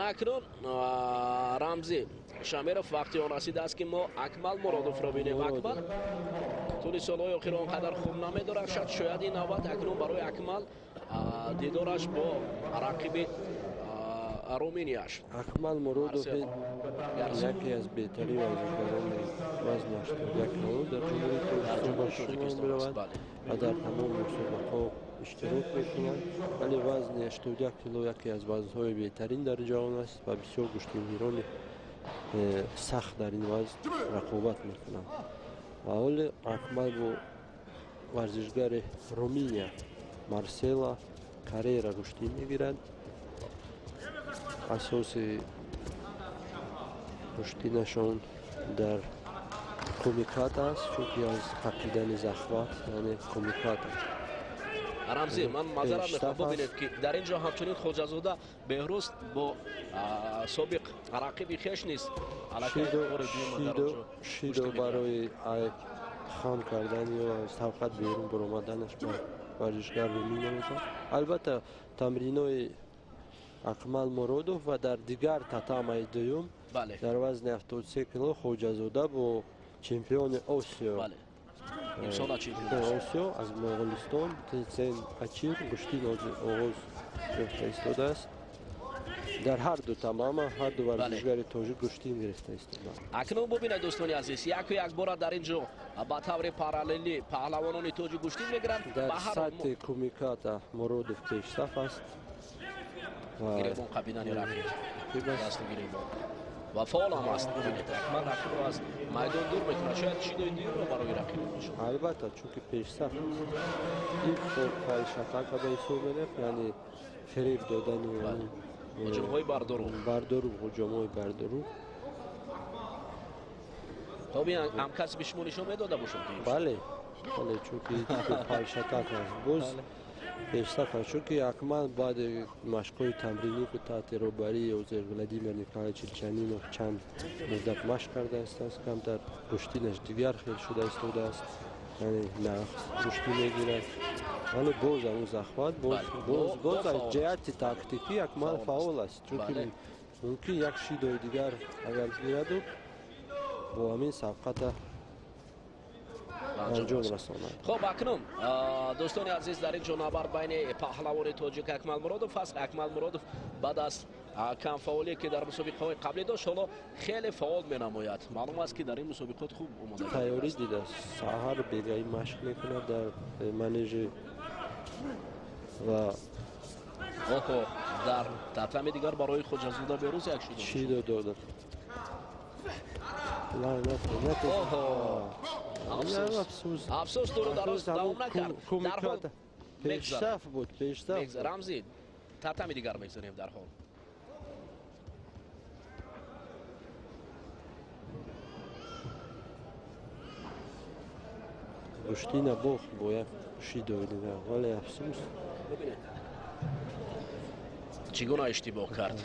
Акнун Рамзӣ Шамиров вақти он расидааст, ки мо Акмал Муродовро бинем. Акмал тӯли солҳои охир он қадар хуб намедорахшад. Шояд ин навбат акнун барои Акмал дидораш бо рақиби руминияш. Акмал Муродов яке аз беҳтарин варзишгарони вазни 81 кило дар Ҷумҳурии Тоҷикистон ба шумор меравад ва дар тамоми мусобиқаҳо иштирок мекунад, вале вазни 81 кило яке аз вазнҳои беҳтарин дар ҷаҳон аст ва бисёр гӯштингирони сахт дар ин вазн рақобат мекунанд. Ва ҳоле Акмал бо варзишгари Руминия Марсела Карера гӯштин мегирад. Асоси гӯштинашон дар кумикат аст, чунки аз қапидани захват, яъне кумикат аст. Рамзӣ, ман маъзарат мехоҳам, бубинед, ки дар ин ҷо ҳамчунин Хоҷазода Беҳрӯз бо собиқ рақиби хеш низ шидо барои хам кардан ё аз сабқат берун баромаданаш ба варзишгар румин намешавад. Албатта, тамринои Акмал Муродов ва дар дигар татамаи дуюм дар вазни 73 кило Хоҷазода бо чемпиони Осиё, Осиё аз Моғулистон Тинсен Ачир гӯштин оғоз ёфта истодааст. Дар ҳар ду тамама ҳар ду варзишгари тоҷик гӯштин гирифта истодаанд. Акнун бубинед, дӯстони азиз, яку якбора дар ин ҷо ба таври параллелӣ паҳлавонони тоҷик гӯштин мегиранд. Дар сатҳи кумиката Муродов пешсаф аст. Гиребон қабидани рақиб, дасту гиребон, ва фаъол ҳам аст. Бубинед, Акмал рақибро аз майдон дур мекунад. Шояд шидои дуюмро барои рақиб бошад. Албатта, чунки пешсаф аст. Ин фальшатака ба ҳисоб меравад, яъне фиреб додани ҳуҷумҳои бардурӯғ. Бардурӯғ, ҳуҷумҳои бардурӯғ. Хоб, ин ҳамкасби шумо нишон медода бошад? Бале, бале, чунки фальшатака аст. Боз пешсаф аст, чунки Акмал баъди машқҳои тамринӣ, ки таҳти роҳбарии ҳозир Владимир Николаевич Чанинов чанд муддат машқ карда истааст, камтар гӯштинаш дигар хел шуда истодааст, яъне нағз гӯштӣ мегирад, вале боз ҳамун захват боз аз ҷиҳати тактикӣ Акмал фаъол аст, чунки мумкин як шидои дигар агар гираду бо ҳамин сабқата анҷом расонад. Хоб, акнун, дӯстони азиз, дар ин ҷо набард байни паҳлавони тоҷик Акмал Муродов аст. Акмал Муродов баъд аз камфаъолие, ки дар мусобиқаҳои қаблӣ дошт, ҳоло хеле фаъол менамояд. Маълум аст, ки дар ин мусобиқот хуб омода тайёрӣ дидааст. Саҳар бегаӣ машқ мекунад дар манежи ва оҳо, дар татами дигар барои Хоҷазода Берӯз як шидо шидо додад. Оҳо, афсӯс, дуру дароз давом накард. Дарҳол пешсаф буд, пешсаф. Рамзӣ, татами дигар мегзарем дарҳол. Гӯштина бохт бо як шидои дигар, вале афсӯс. Чӣ гуна иштибоҳ кард.